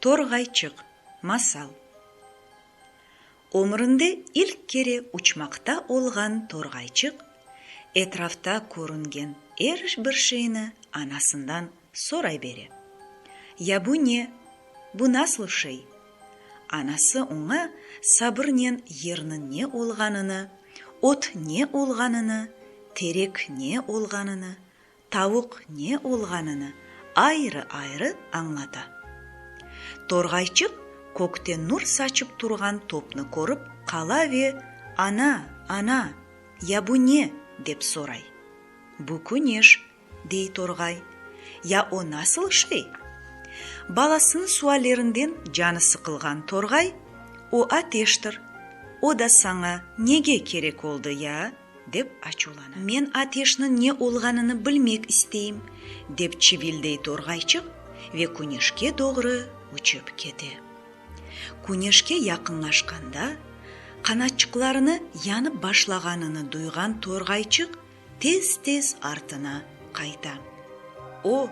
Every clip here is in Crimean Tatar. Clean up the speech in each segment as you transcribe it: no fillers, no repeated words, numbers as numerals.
Torğayçıq, masal. Ömründe ilk kere uçmaqta olğan torğayçıq etrafta körüngen er bir şeyni anasından soray bere. Ya bu ne? Bu nasıl şey? Anası oña sabırnen yerniñ ne olğanını, ot ne olğanını, terek ne olğanını, tavuq ne olğanını ayrı-ayrı añlata. Torğayçıq kökte nur saçıp turğan topnı körip qala ve, Ana, ana, ya bu ne? dep soray. Bu küneş, dey torğay. Ya o nasıl şey? Balasınıñ suallerinden canı sıqılğan torğay, O ateştir. O da saña nege kerek oldı ya? dep açuvlana. Men ateşniñ ne olğanını bilmek isteyim, dep çivildey torğayçıq ve küneşke doğru uçıp kete. Küneşke yaqınlaşqanda, qanatçıqlarını yanıp başlağanını duyğan torğayçıq tez-tez artına qayta. O,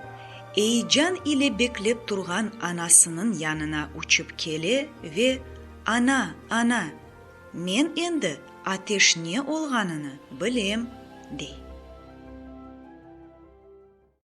eyecan ile beklep turğan anasınıñ yanına uçıp kele ve, Ana, ana, men endi ateş ne olğanını bilem, dey.